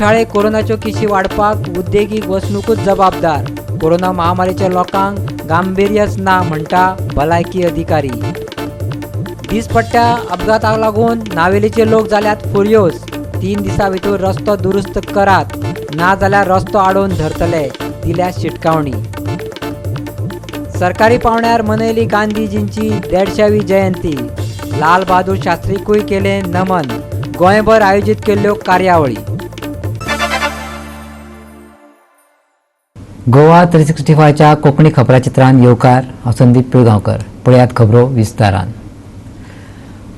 कुठ्ठाळे कोरोनाच्यो केशी वाडपाक उद्देगीक वसणुकूच जबाबदार. कोरोना महामारीच्या लोकांक गांभीर्यच ना म्हणटा भलायकी अधिकारी. दीसपट्ट्या अपघाताक लागून नावेलीचे लोक जाल्यात फुर्योज. 3 दिसां भितर रस्तो दुरुस्त करात, ना जाल्यार रस्तो आडोवन धरतले, दिल्या शिटकावणी. सरकारी पावंड्यार मनयली गांधीजींची 150वी जयंती. लाल बहादूर शास्त्रीकूय केलें नमन. गोंयभर आयोजीत केल्ल्यो कार्यावळी. गोवा 365च्या कोंकणी खबराचित्रान येवकार. हांव संदीप पिळगांवकर. पळयात खबरो विस्तारान.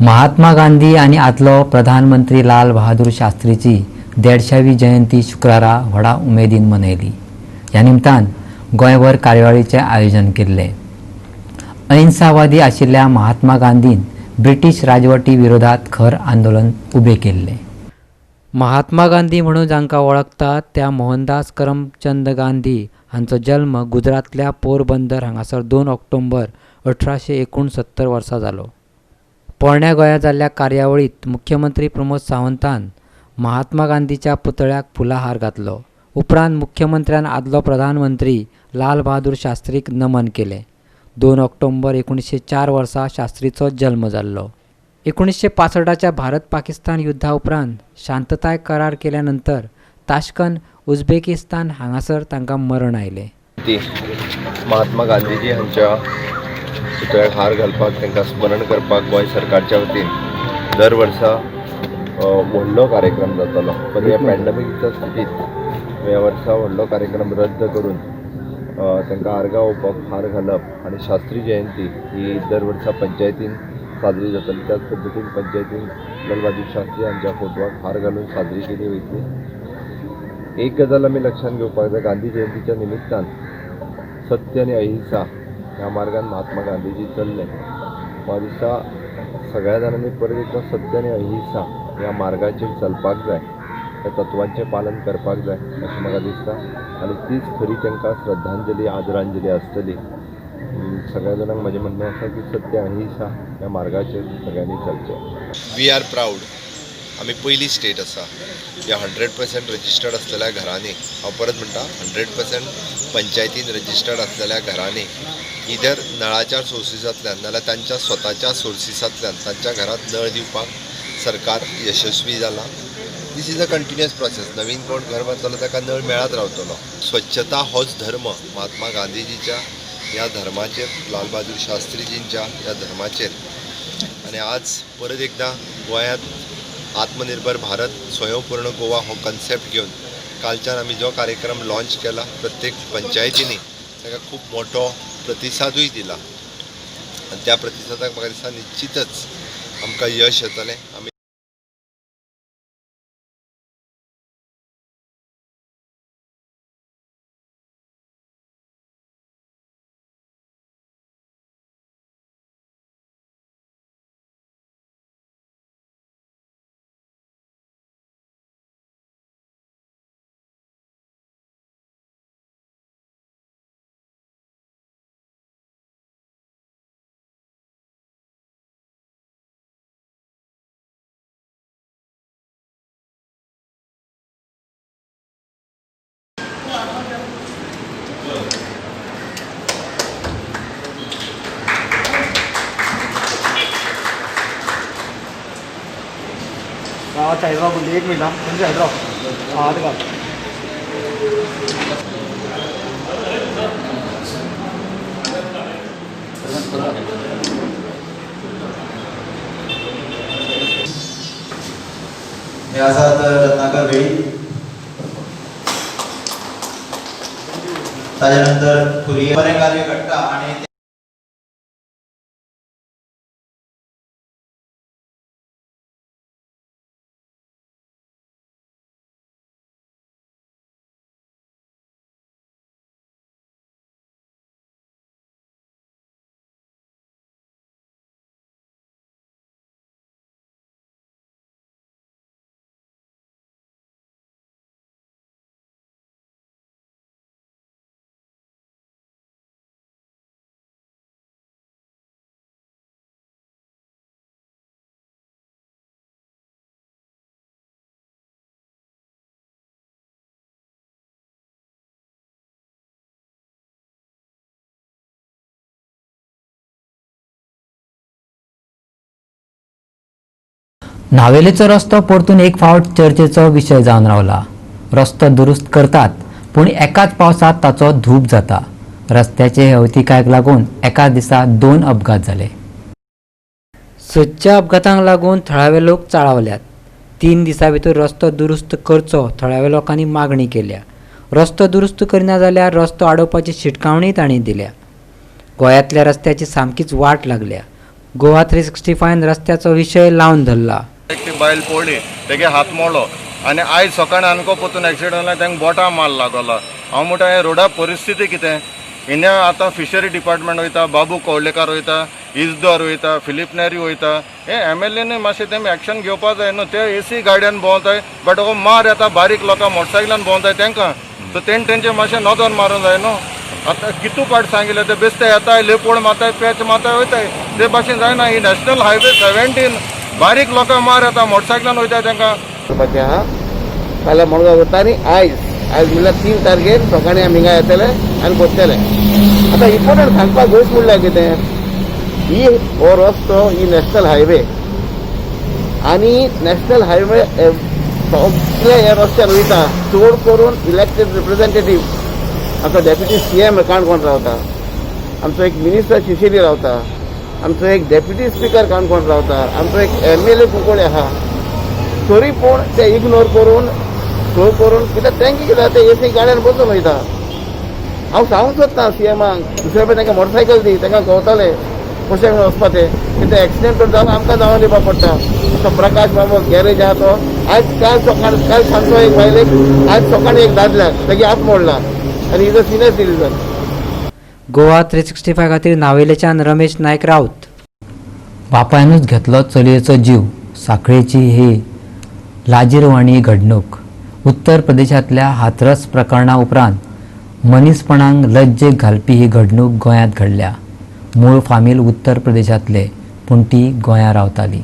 महात्मा गांधी आनी आदलो प्रधानमंत्री लाल बहादूर शास्त्रीची 150वी जयंती शुक्रारा व्हडा उमेदीन मनयली. ह्या निमतान गोंयभर कार्यावळीचें आयोजन केल्लें. अहिंसावादी आशिल्ल्या महात्मा गांधीन ब्रिटीश राजवटी विरोधात खर आंदोलन उबें केल्लें. महात्मा गांधी म्हणून जांकां वळखतात त्या मोहनदास करमचंद गांधी हांचो जल्म गुजरातल्या पोरबंदर हांगासर 2 ऑक्टोबर 1869 वर्सा जालो. पोरण्या गोंयांत जाल्ल्या कार्यावळींत मुख्यमंत्री प्रमोद सावंतान महात्मा गांधीच्या पुतळ्याक फुलां हार घातलो. उपरांत मुख्यमंत्र्यान आदलो प्रधानमंत्री लाल बहादूर शास्त्रीक नमन केलें. 2 ऑक्टोबर 1904 वर्सा शास्त्रीचो जल्म जाल्लो. 1965च्या भारत पाकिस्तान युद्धा उपरांत शांतताय करार केल्या नंतर ताश्कंद उझबेकिस्तान हांगासर तांकां मरण आयलें. ती महात्मा गांधीजी हांच्या पुतळ्याक हार घालपाक, तांकां स्मरण करपाक गोंय सरकारच्या वतीन दर वर्सा व्हडलो कार्यक्रम जातालो. पण ह्या पॅन्डमिकच्या स्थितीत ह्या वर्सा व्हडलो कार्यक्रम रद्द करून तांकां आर्गां ओंपप, हार घालप आनी शास्त्री जयंती ही दर वर्सा पंचायतीन साजरी जातली. त्याच पद्दतीन पंचायतीन लाल बहादूर शास्त्री हांच्या फोटवाक हार घालून साजरी केली वयतली. एक गजाल आमी लक्षांत घेवपाक जाय, गांधी जयंतीच्या निमित्तान सत्य आनी अहिंसा ह्या मार्गान महात्मा गांधीजी चल्ले. म्हाका दिसता सगळ्या जाणांनी परत एकदां सत्य आनी अहिंसा ह्या मार्गाचेर चलपाक जाय, त्या तत्वांचें पालन करपाक जाय अशें म्हाका दिसता आनी तीच खरी तांकां श्रद्धांजली, आदरांजली आसतली. सगळ्या जाणांक म्हजें म्हणणें आसा की सत्य अहिंसा ह्या मार्गाचेर सगळ्यांनी चलचें. We are proud, आमी पयली स्टेट आसा ज्या 100% रजिस्टर्ड आसलेल्या घरांनी, हांव परत म्हणटा 100% पंचायतीन रजिस्टर्ड आसलेल्या घरांनी इधर नळाच्या सोर्सिसांतल्यान नाल्यार तांच्या स्वताच्या सोर्सिसांतल्यान तांच्या घरांत नळ दिवपाक सरकार यशस्वी जाला. This is a continuous process. नवीन कोण घर बांदतलो ताका नळ मेळत रावतलो. स्वच्छता होच धर्म, महात्मा गांधीजीच्या ह्या धर्माचेर, लाल बहादूर शास्त्रीजींच्या ह्या धर्माचेर आनी आज परत एकदां गोंयांत आत्मनिर्भर भारत, स्वयंपूर्ण गोवा हो कन्सेप्ट घेवन कालच्यान आमी जो कार्यक्रम लॉन्च केला प्रत्येक पंचायतींनी ताका खूब मोठो प्रतिसादूय दिला आनी त्या प्रतिसादाक म्हाका दिसता निश्चितच आमकां यश येतलें. आमी साईडला एक मिनिट, म्हणजे साईडला हात घाल. हे आसात रत्नाकर वेळी, ताज्या नंतर फुरी बरें कार्य घडटा आनी नावेलेचो रस्तो परतून एक फावट चर्चेचो विशय जावन रावला. रस्तो दुरुस्त करतात पूण एकाच पावसांत ताचो धूप जाता. रस्त्याचे हे अवतिकायेक लागून एकाच दिसा 2 अपघात जाले. सदच्या अपघातांक लागून थळावे लोक चाळवल्यात. 3 दिसां भितर रस्तो दुरुस्त करचो थळाव्या लोकांनी मागणी केल्या. रस्तो दुरुस्त करिना जाल्यार रस्तो आडोवपाची शिटकावणी तांणी दिल्या. गोंयांतल्या रस्त्याची सामकीच वाट लागल्या. गोवा 365 रस्त्याचो विशय लावन धरला. एक ती बायल पडली, तेगे हात मोडलो आनी आयज सकाळी आमकां परतून एक्सिडंट जाला, तांकां बोटां माल लागलो. हांव म्हणटा हे रोडा परिस्थिती कितें? हिंगा आतां फिशरी डिपार्टमेंट वयता, बाबू कवळेकार वयता, इजदोर वयता, फिलीप नेरी वयता. हे एमएलएन मातशें तेमी एक्शन घेवपा जाय न्हू. ते एसी गाडयेन भोंवताय, बट हो मार येता बारीक लोकां मोटरसायकलान भोंवताय तांकां, सो तेणें तेंचे मातशें नदर मारूंक जाय न्हू. आतां कितू पाट सांगिल्लें, ते बेश्टे येताय, लेपोड मारताय, पॅच मारताय वयताय, ते भाशेन जायना. ही नॅशनल हायवे 17 बारीक लोकां मार येता, मोटरसायकलान वयताय तांकां. करपाचें आहा. फाल्यां मडगांव वता आनी आयज आयज म्हणल्यार 3 तारखेर सकाळीं आमी हिंगा येतले आनी बसतले. आतां इम्पोर्टंट सांगपाक गोश्ट म्हणल्यार कितें, ही हो रस्तो ही नॅशनल हायवे आनी नॅशनल हायवे सगळे ह्या रस्त्यार वयता, चड करून इलेक्टेड रिप्रेझेंटेटीव. आमचो डेप्युटी सीएम काणकोण रावता, आमचो एक मिनिस्टर शिशिरी रावता, आमचो एक डेप्युटी स्पिकर काणकोण रावता, आमचो एक एमएलए कुंकळ्ळे आहा. तरी पूण ते इग्नोर करून स्लो करून कित्याक तांकां कितें ते एसी गाडयेन बसून वयता. हांव सांगूंक सोदता सीएमाक, दुसरे फावटी तांकां मोटरसायकल दी, तांकां कळटलें कशें म्हणून वचपा तें. कितें एक्सिडेंट जावन आमकां जावन दिवपा पडटा. तो प्रकाश बाबू गॅरेज आहा तो आयज काल सकाळ काल सांजचो एक बायलेक, आयज सकाळी एक दादल्याक तेगे हात मोडला आनी is a senior citizen. Goa 365 खातीर नावेलेच्यान रमेश नायक राऊत. बापायनूच घेतलो चलयेचो जीव. साखळेची ही लाजीरवाणी घडणूक. उत्तर प्रदेशांतल्या हाथरस प्रकरणा उपरांत मनीसपणाक लज्जेक घालपी ही घडणूक गोंयांत घडल्या. मूळ फामील उत्तर प्रदेशांतले, पूण ती गोंयां रावताली.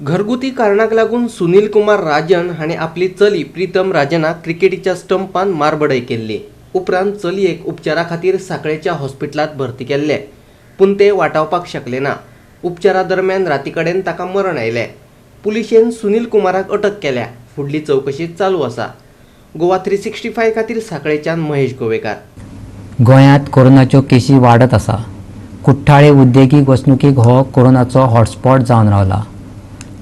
घरगुती कारणाक लागून सुनील कुमार राजन हाणें आपली चली प्रीतम राजनाक क्रिकेटीच्या स्टंपान मारबडय केल्ली. उपरांत चलयेक उपचारा खातीर साखळेच्या हॉस्पिटलांत भरती केल्ले, पूण ते वाटावपाक शकले ना. उपचारा दरम्यान राती कडेन ताका मरण आयलें. पुलिशेन सुनील कुमाराक अटक केल्या. फुडली चवकशी चालू आसा. गोवा 365 खातीर साखळेच्यान महेश गोवेकार. गोंयांत कोरोनाच्यो केशी वाडत आसा. कुठ्ठाळे उद्देगीक वसणुकीक हो कोरोनाचो हॉटस्पॉट जावन रावला.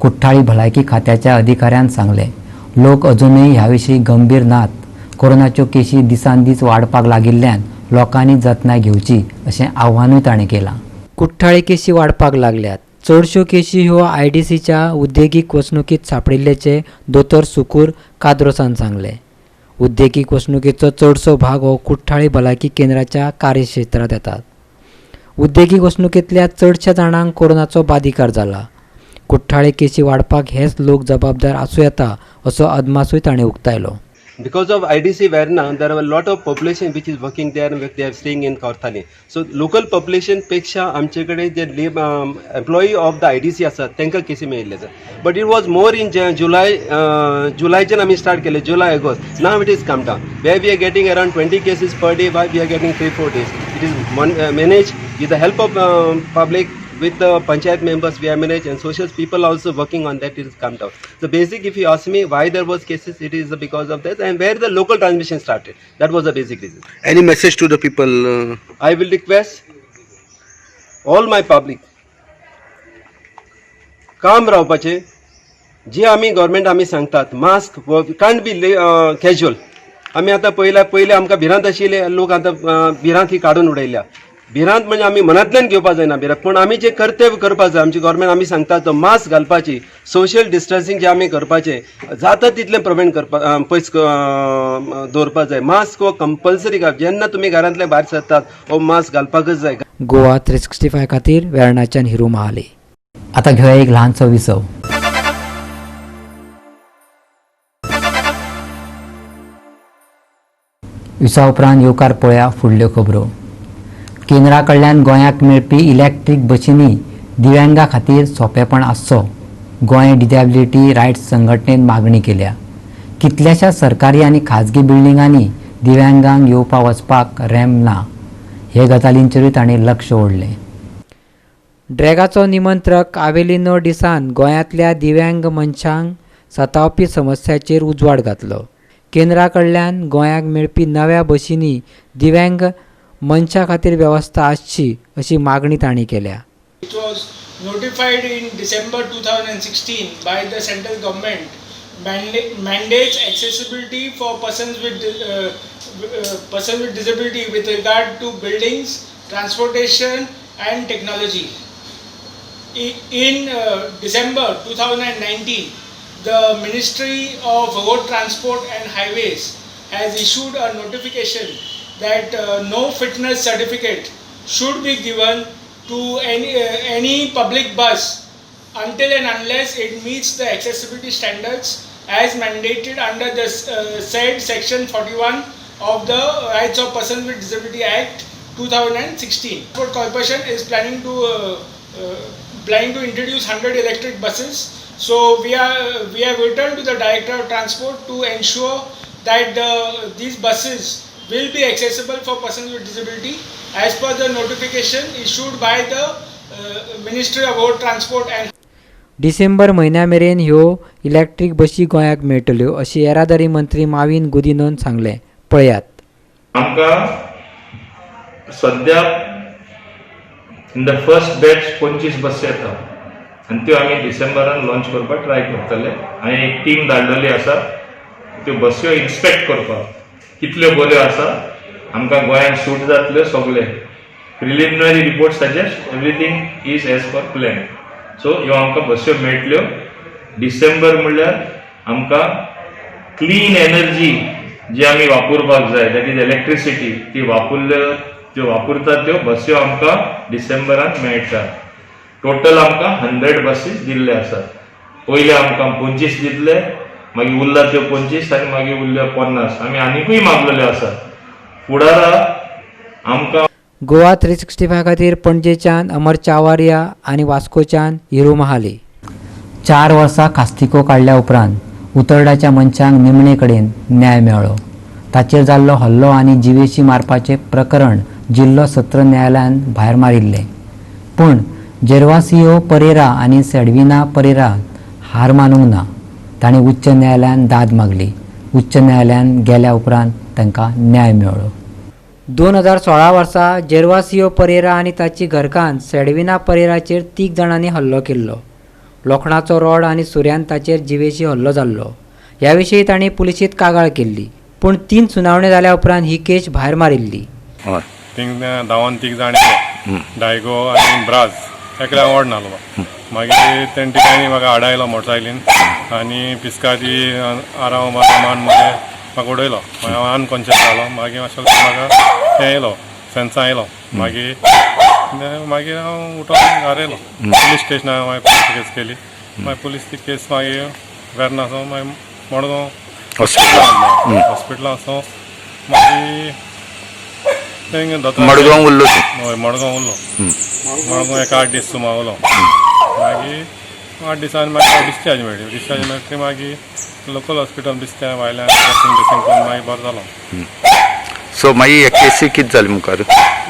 कुठ्ठाळी भलायकी खात्याच्या अधिकाऱ्यान सांगलें, लोक अजुनूय ह्या विशीं गंभीर नात. कोरोनाच्यो केशी दिसान दीस वाडपाक लागिल्ल्यान लोकांनी जतनाय घेवची अशें आव्हानूय ताणें केलां. कुठ्ठाळे केशी वाडपाक लागल्यात. चडश्यो केशी ह्यो आयडीसीच्या उद्देगीक वसणुकीत सांपडिल्ल्याचें दोतोर सुकूर काद्रोसान सांगलें. उद्देगीक वसणुकीचो चडसो भाग हो कुठ्ठाळी भलायकी केंद्राच्या कार्यक्षेत्रांत येतात. उद्देगीक वसणुकींतल्या चडश्या जाणांक कोरोनाचो बादिकार जाला. कुठ्ठाळे केशी वाडपाक हेच लोक जबाबदार आसूं येता असो अदमासूय ताणें उक्तायलो. Because of IDC Verna, there are a lot of population which is working there and they are staying in Cortalim. So local population पेक्षा आमचे कडेन जे employee of the IDC आसात तांकां केसी मेळिल्ले आसा. But it was more in July, जुलायच्यान आमी start केले, जुलाय August. Now it is come down. Where we are getting around 20 cases per day, why we are getting 3-4 days. It is managed with the help of public, with the panchayat members we have managed, and social people also working on that, it has come down. So basic, if you ask me why there was cases, it is because of this and where the local transmission started. That was the basic reason. Any message to the people? I will request all my public, काम रावपाचें. जे आमी government आमी सांगतात, mask can't be casual. आमी आतां पयल्या पयले आमकां भिरांत आशिल्ले, लोक आतां भिरांत ही काडून उडयल्या. भिरांत म्हणजे आमी मनांतल्यान घेवपा जायना भिरांत, पूण आमी जे कर्तव्य करपाक जाय, आमची गव्हर्मेंट आमी सांगता तो मास्क घालपाची, सोशल डिस्टन्सिंग जे आमी करपाचें, जाता तितलें प्रिवेंट करपा पयस दवरपाक जाय. मास्क हो कंपल्सरी घाल. जेन्ना तुमी घरांतले भायर सरतात हो मास्क घालपाकच जाय. गोवा 365 खातीर वेर्णाच्यान हिरू महाले. आता घेऊया एक ल्हानसो विसव. विसवा उपरांत येवकार पळया फुडल्यो खबरो. केंद्रा कडल्यान गोंयाक मेळपी इलेक्ट्रीक बशींनी दिव्यांगा खातीर सोंपेपण आसचो, गोंय डिसेबिलिटी रायट्स संघटनेन मागणी केल्या. कितल्याश्या सरकारी आनी खाजगी बिल्डिंगांनी दिव्यांगांक येवपा वचपाक रॅम्प ना, हे गजालींचेरूय तांणी लक्ष ओडलें. ड्रॅगाचो निमंत्रक आवेलिनो डिसान गोंयांतल्या दिव्यांग मनशांक सतावपी समस्याचेर उजवाड घातलो. केंद्रा कडल्यान गोंयाक मेळपी नव्या बशींनी दिव्यांग मनशां खातीर वेवस्था आसची अशी मागणी तांणी केल्या. It was notified in December 2016 by the central government mandates accessibility for persons with disability with regard to buildings, transportation and technology. In December 2019, the Ministry of Road Transport and Highways has issued a notification that no fitness certificate should be given to any public bus until and unless it meets the accessibility standards as mandated under the said section 41 of the Rights of Persons with Disability Act 2016. Transport Corporation is planning to introduce 100 electric buses. So we have written to the Director of Transport to ensure that these buses will be accessible for persons with disability as per the notification issued by the Ministry of Road Transport and December म्हयन्या मेरेन ह्यो electric बशी गोंयाक मेळटल्यो अशी येरादारी मंत्री माविन गुदिनोन सांगलें. पळयात. आमकां सद्या इन the first batch 25 बसी येता आनी त्यो आमी डिसेंबरान लॉन्च करपाक ट्राय करतले. हांवें एक टीम धाडलेली आसा त्यो बस्यो इन्स्पेक्ट करपाक, कितल्यो बऱ्यो आसा, आमकां गोंयांत सूट जातल्यो सगळे. Preliminary report suggest everything is as per plan. So ह्यो आमकां बस्यो मेळटल्यो डिसेंबर म्हणल्यार आमकां क्लीन एनर्जी जी आमी वापरपाक जाय, that is electricity, ती वापरल्यो त्यो वापरता त्यो बस्यो आमकां डिसेंबरान मेळटा. टोटल आमकां 100 बसीस दिल्ले आसात. पयले आमकां 25 दितले, मागीर उरला त्यो 25 आनी मागीर उरल्यो 50. आमी आनिकूय मागलेल्यो आसात फुडारा आमकां. गोवा 365 खातीर पणजेच्यान अमर चावारिया आनी वास्कोच्यान हिरू महाली. 4 वर्सां खास्तिको काडल्या उपरांत उतरडाच्या मनशांक निमणे कडेन न्याय मेळ्ळो. ताचेर जाल्लो हल्लो आनी जिवेशी मारपाचें प्रकरण जिल्लो सत्र न्यायालयान भायर मारिल्लें. पूण जेरवासियो परेरा आनी सेडविना परेरा हार मानूंक ना. तांणी उच्च न्यायालयान दाद मागली. उच्च न्यायालयान गेल्या उपरांत तांकां न्याय मेळ्ळो. 2016 वर्सा जेरवासियो परेरा आनी ताची घरकान्न सेडविना परेराचेर 3 जाणांनी हल्लो केल्लो. लोखणाचो रॉड आनी सुऱ्यान ताचेर जिवेशी हल्लो जाल्लो. ह्या विशीं तांणी पुलिशेंत कागाळ केल्ली. पूण 3 सुनावण्यो जाल्या उपरांत ही केश भायर मारिल्ली. थिंग धांवन 3 जाण येयले, डायगो आनी ब्राज, एकल्या ओड नालो. मागीर तेणें तिगांनी म्हाका आडायलो मोटरसायकलीन आनी पिस्कादी आराव मारून मागीर म्हाका उडयलो. मागीर हांव अनकॉन्शियस जालो. मागीर मातशें म्हाका हें येयलो, सेन्सा येयलो. मागीर मागीर हांव उठोन घरा येयलो. पुलीस स्टेशनार मागीर पुलीस केस केली. मागीर पुलीस ती केस मागीर वेर्ना सावन मागीर मडगांव हॉस्पिटलां वचोन मागीर मडगांव उरलो? हय, मडगांव उरलो. मडगांव एक 8 दीस सुमार उरलो. मागीर 8 दिसांनी मागीर डिस्चार्ज मेळ्ळी. डिस्चार्ज मेळटली मागीर लोकल हॉस्पिटल बिस्त्या भायल्यान ड्रेसिंग बिसिंग करून मागीर बरो जालो. सो मागीर हे केसी कितें जाली मुखार?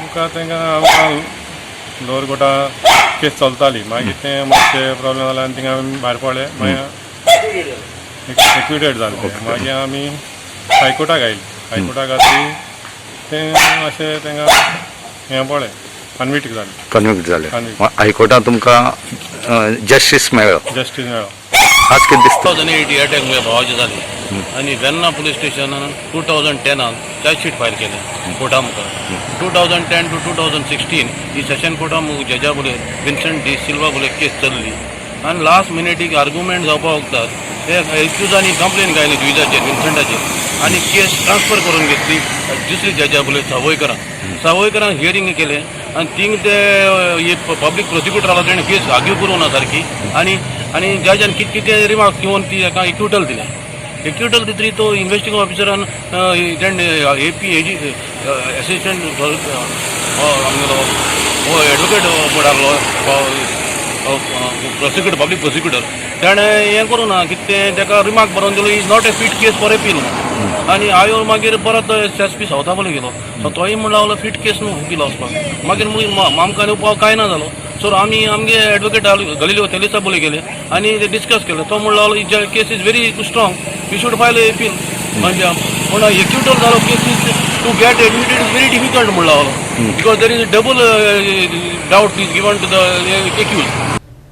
मुखार तांकां आमकां लोवर कोर्टा केस चलताली. मागीर तें मातशें प्रॉब्लेम जालें आनी थिंगा आमी भायर पडले. मागीर एक्विटेड जालें. मागीर आमी हायकोर्टाक आयली. हायकोर्टाक घातली तें मातशें तांकां हें पळय कन्विक्ट जालें. कन्विक्ट जालें. हायकोर्टान तुमकां जस्टीस मेळ्ळो? जस्टीस मेळ्ळो. आज कितें दिसता? 2008 अटॅक म्हज्या भावाचे जाले आनी वेर्ना पुलीस स्टेशनान 2010 चार्जशीट फायल केलें कोर्टा मुखार. 2010 टू 2016 ही सेशन कोर्टा जजा बोले विन्संट डी सिल्वा बोले केस चल्ली आनी लास्ट मिनिटीक आर्ग्युमेंट जावपा वखदार ते एक्युजांनी कंप्लेन घायली जुइजाचेर, विन्संटाचेर, आनी केस ट्रान्सफर करून घेतली दुसरी जजा बोले सावयकरान. सावयकरान हियरींग केलें आनी थिंग ते पब्लीक प्रोसिक्युटर आसलो, तेणें केस आर्ग्यू करूंक ना सारकी आनी आनी जजान कितें कितें रिमार्क दिवन ती ताका एक्विटल दिलें. एक्विटल दितरी तो इन्वेस्टिगेटिंग ऑफिसरान तेणें ए पी एजी एसिस्टंट आमगेलो हो एडवोकेट म्हणटालो, प्रोसिक्युटर, पब्लीक प्रोसिक्युटर, ताणें हें करूं ना कितें तें ताका रिमार्क बरोवन दिलो, is not a fit case for appeal. आनी आयो मागीर परत एस पी सावथा गेलो. सो तोय म्हण लागलो फिट केस न्हू वकील वचपाक. मागीर मागीर आमकां आनी उपाव कांय ना जालो. सो आमी आमगे एडवोकेट गलिलो तेलिसा बोले गेले आनी ते डिस्कस केले. तो म्हणलो case is very strong, you should file appeal. म्हणजे पूण एक्युटल जालो case is to get admitted is very difficult म्हणलो, because there is double doubt is given to the accused.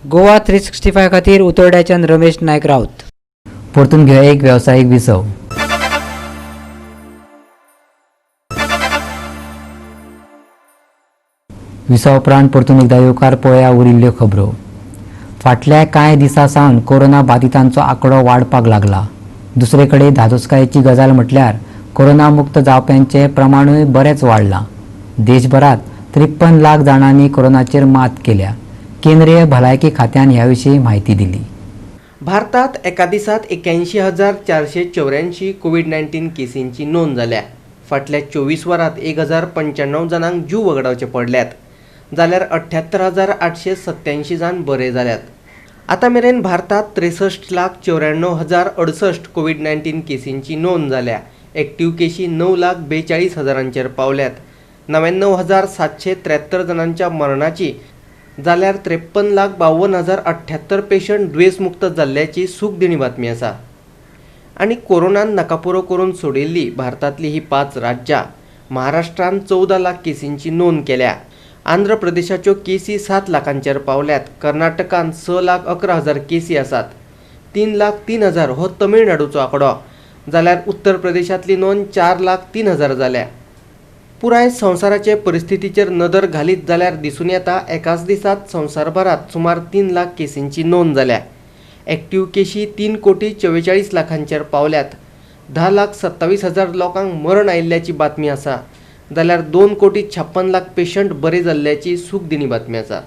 Goa 365 खातीर उतोर्ड्याच्यान रमेश नायक राऊत. परतून घेवया एक वेवसायीक विसव. विसवा उपरांत परतून एकदा येवकार पळया उरिल्ल्यो खबरो. फाटल्या कांय दिसां सावन कोरोना बादितांचो आंकडो वाडपाक लागला. दुसरे कडेन धादोसकायेची गजाल म्हटल्यार कोरोना मुक्त जावप्यांचें प्रमाणूय बरेंच वाडलां. देशभरात 53 लाख जाणांनी कोरोनाचेर मात केल्या. केंद्रीय भलायकी खात्यान ह्या विशीं म्हायती दिली. भारतात एका दिसात 81,484 कोवीड-19 केसींची नोंद जाल्या. फाटल्या 24 वरांत 1,095 जाणांक जीव वगडावचे पडल्यात, जाल्यार 78,887 जाण बरे जाल्यात. आतां मेरेन भारतात 63,94,068 कोवीड-19 केसींची नोंद जाल्या. एक्टिव्ह केशी 9,42,000 पावल्यात. 99,773 जाणांच्या मरणाची जाल्यार 53,52,078 पेशंट दुयेंसमुक्त जाल्ल्याची सुखदिणी बातमी आसा. आनी कोरोनान नकापुरो करून सोडिल्ली भारतांतली ही 5 राज्यां. महाराष्ट्रान 14 लाख केसींची नोंद केल्या. आंध्र प्रदेशाच्यो केसी 7 लाखांचेर पावल्यात. कर्नाटकान 6,11,000 केसी आसात. 3,03,000 हो तमिळनाडूचो आंकडो, जाल्यार उत्तर प्रदेशांतली नोंद 4,03,000 जाल्या. पुराय संवसाराचे परिस्थितीचेर नदर घालीत जाल्यार दिसून येता एकाच दिसात संवसारभरात सुमार 3 लाख केसींची नोंद जाल्या. एक्टिव्ह केशी 3,44,00,000 पावल्यात. 10,27,000 लोकांक मरण आयिल्ल्याची बातमी आसा, जाल्यार 2,56,00,000 पेशंट बरे जाल्ल्याची सुखदिणी बातमी आसा.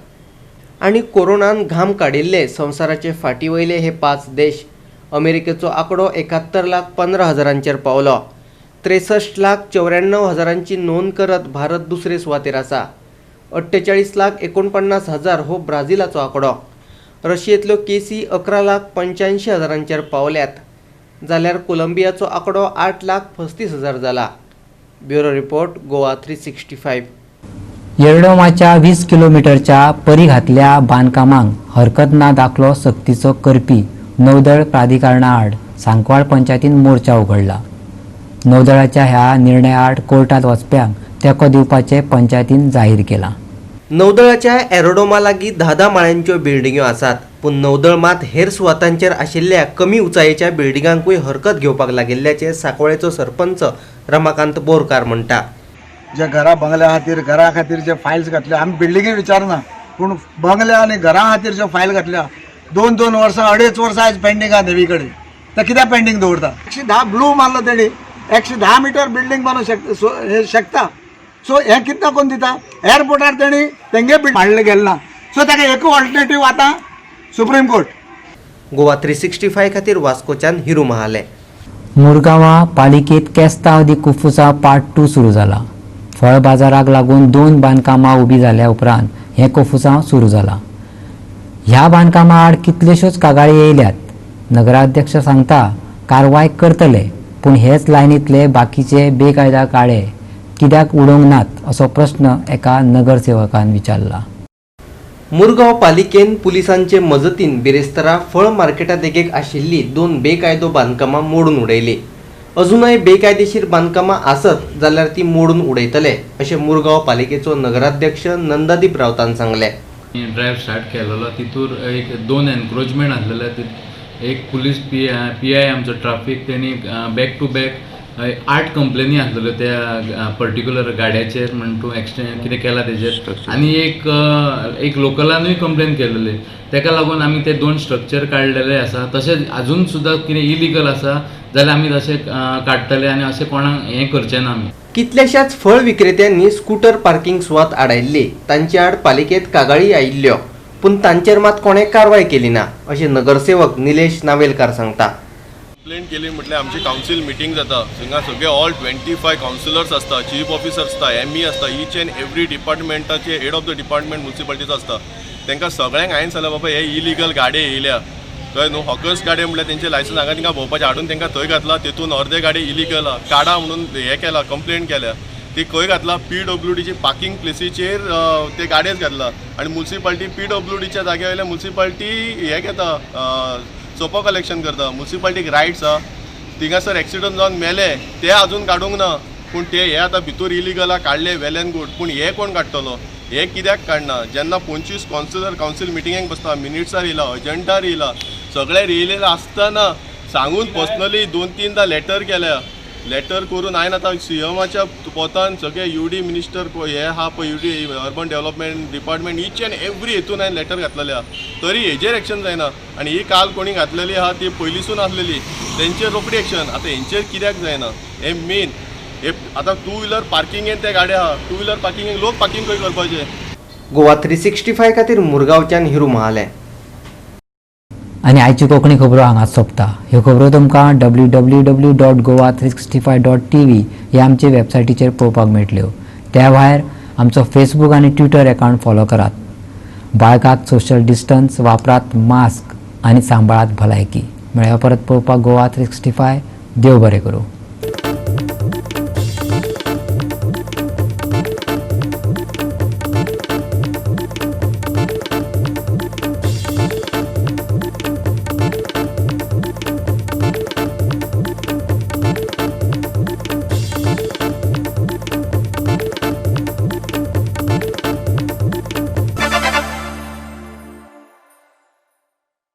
आनी कोरोनान घाम काडिल्ले संवसाराचे फाटी वयले हे 5 देश. अमेरिकेचो आंकडो 71,15,000 पावलो. 63,94,000 नोंद करत भारत दुसरे सुवातेर आसा. 48,49,000 हो ब्राझिलाचो आंकडो. रशियेंतल्यो केसी 11,85,000 पावल्यात, जाल्यार कोलंबियाचो आंकडो 8,35,000 जाला. Bureau report, Goa 365. येरडोमाच्या 20 किलोमिटरच्या परिघातल्या बांदकामांक हरकत ना दाखलो सक्तीचो करपी नौदळ प्राधिकरणाआड सांकवाळ पंचायतीन मोर्चा उघडला. नौदळाच्या ह्या निर्णयाआड कोर्टात वचप्यांक तेंको दिवपाचें पंचायतीन जाहीर केलां. नौदळाच्या एरोडोमा लागीं 10-10 माळ्यांच्यो बिल्डिंग्यो आसात, पूण नौदळ मात हेर सुवातांचेर आशिल्ल्या कमी उंचायेच्या बिल्डिंगांकूय हरकत घेवपाक लागिल्ल्याचें सांकवाळेचो सरपंच रमाकांत बोरकार म्हणटा. जे घरा बंगल्या खातीर घरा खातीर जे फायल्स घातल्या, आमी बिल्डिंगे विचारना, पूण बंगल्या आनी घरा खातीर ज्यो फायल घातल्या 2-2 वर्सां 2.5 वर्सां आयज पेंडींग आहा नेवी कडेन, ते कित्याक पेंडींग दवरता? 110 ब्लू मारलो तेणी, 110 मिटर बिल्डींग बांदूंक शकता. सो हें कितें कोण दिता? एअरपोर्टार तेणी तेंगे बिल हाडलें गेलें ना. सो ताका एकू ऑल्टरनेटीव आतां सुप्रीम कोर्ट. गोवा 365 खातीर वास्कोच्यान हिरू महाले. मुरगांवां पालिकेंत केस्तांव दी कुफुसां पार्ट 2 सुरू जाला. फळ बाजाराक लागून 2 बांदकामां उबी जाल्या उपरांत हें कोफुसांव सुरू जाला. ह्या बांदकामां आड कितल्योश्योच कागाळी येयल्यात. नगराध्यक्ष सांगता कारवाय करतले, पूण हेच लायनींतले बाकीचे बेकायदा काळे कित्याक उडोवंक नात असो प्रस्न एका नगरसेवकान विचारला. मुरगांव पालिकेन पुलिसांचे मजतीन बिरेस्तारा फळ मार्केटा देगेक आशिल्ली 2 बेकायदो बांदकामां मोडून उडयली. अजूनय बेकायदेशीर बांदकामां आसत जाल्यार ती मोडून उडयतले अशें मुरगांव पालिकेचो नगराध्यक्ष नंदादीप रावतान सांगलें. ड्रायव्ह स्टार्ट केलेलो तितूर एक 2 एनक्रोचमेंट आसलेले. एक पुलीस पी I आमचो ट्राफीक तेणी बॅक टू बॅक 8 कंप्लेनी आसलेल्यो त्या पर्टिक्युलर गाड्याचेर म्हण तूं एक्सटेंड कितें केलां तेजेर, आनी एक लोकलानूय कंप्लेन केलेली. तेका लागून आमी ते 2 स्ट्रक्चर काडलेले आसा. तशेंच अजून सुद्दां कितें इलिगल आसा जाल्यार आमी तशें काडटले आनी अशें कोणाक हें करचें ना आमी. कितल्याशाच फळ विक्रेत्यांनी स्कूटर पार्किंग सुवात आडायल्ली. तांचे आड पालिकेंत कागाळी आयिल्ल्यो, पूण तांचेर मात कोणें कारवाय केली ना अशें नगरसेवक निलेश नावेलकार सांगता. कंप्लेन केली म्हटल्यार आमची कावन्सील मिटींग जाता, थिंगा सगळे ऑल 25 कावन्सिलर्स आसता, चीफ ऑफिसर आसता, एम ई आसता, ईच एंड एवरी डिपार्टमेंटाचे हेड ऑफ the department मुन्सिपालिटीचो आसता. तांकां सगळ्यांक हांवें सांगलें, बाबा हे इलिगल गाडये येयल्या, कळ्ळें न्हू, हॉकर्स गाडये म्हळ्यार तेंचे लायसन्स हांगा थिंगा भोंवपाचें हाडून तांकां थंय घातला, तेतून अर्दे गाडी इलिगल आहा, काडा म्हणून हें केलां, कंप्लेन केल्या. ती खंय घातला? पीडब्ल्यूडीची पार्किंग प्लेसीचेर ते गाडयेच घातला आनी मुन्सिपाल्टी पीडब्ल्यूडीच्या जाग्या वयल्यान मुन्सिपाल्टी हे घेता, सोपो कलेक्शन करता. मुन्सिपाल्टीक रायट्स आहा. थिंगासर एक्सिडंट जावन मेले ते अजून काडूंक ना, पूण ते हे आतां भितूर इलिगल काडले, वेल एंड गूड, पूण हे कोण काडटलो? हे कित्याक काडना? जेन्ना 25 कावन्सिलर कावन्सील मिटिंगेक बसता, मिनिट्सार येयला, एजंडार येयला, सगळें येयलेलें आसतना सांगून पर्सनली 2-3दा लेटर केल्या. लेटर करून हांवें आतां सीएमाच्या पोतान सगळे युडी मिनिस्टर हे आहा पळय, UD urban development department, each and every हेतून हांवें लेटर घातलेले आहा, तरी हेजेर एक्शन जायना. आनी ही काल कोणी घातलेली आहा ती पयलींसून आसलेली, तेंचेर रोखडी एक्शन, आतां हेंचेर कित्याक जायना? हे मेन हे आतां टू व्हिलर पार्किंगेन ते गाडये आहा, टू व्हिलर पार्किंगेन लोक पार्किंग खंय करपाचें? गोवा 365 खातीर मुरगांवच्यान हिरू महाले. आनी आयची कोंकणी खबरो हांगाच सोंपता. ह्यो खबरो तुमकां www.goa365.tv ह्या आमचे वेबसायटीचेर पळोवपाक मेळटल्यो. त्या भायर आमचो फेसबूक आनी ट्विटर एकावंट फॉलो करात. बाळगात सोशल डिस्टन्स, वापरात मास्क आनी सांबाळात भलायकी. मेळया परत पळोवपाक गोवा 365. देव बरें करूं.